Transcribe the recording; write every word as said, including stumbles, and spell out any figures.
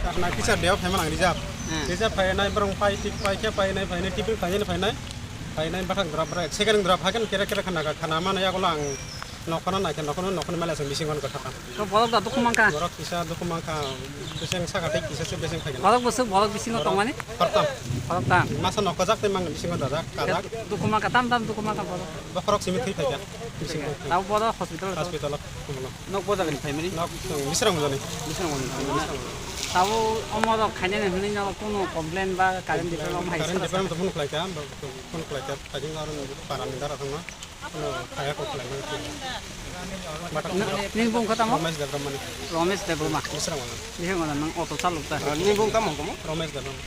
Karna kisa deo phaima nang rijak. Hmm. Kisa phainai borong pai tik pai khe phainai phainai tibil phainai phainai. Phainai bathang drop rek second drop haikhe kere kere khana khana mana yagulo ang nokhorno naikhe nokhorno nokhorno mele aswk bising hon kotha. To borok da dukhu mankha. Borok kisa dukhu mankha, bising saka tei kisa se bising phaikhe. Borok bwswk borok bisingo tongmani? Khoroktham. Khoroktham. Masa nokho jak tei mang bisingo dajak, kajak. Dukhu mankha, tam tam dukhu mankha borok. Bokhorok simi thwi phaikha. Bisingo. Tabo borok hospital. Hospital. Nok bo jagani phaimani? Nok, um, Misrang jani. Misrang jani phaimani na? Tabo omo rok khainani hwnwi no kuno complain ba current department no hai. Current department to phone khlaikha, phone khlaikha, phajing aro para ni dara thangma. Ano, kaya ko khlai. Ni, ni bung kha tamo? Romesh Debbarma ni. Romesh Debbarma. Misrang jani. Misrang jani nang auto chalok ta. Ah, ni bung tamo komo? Romesh Debbarma.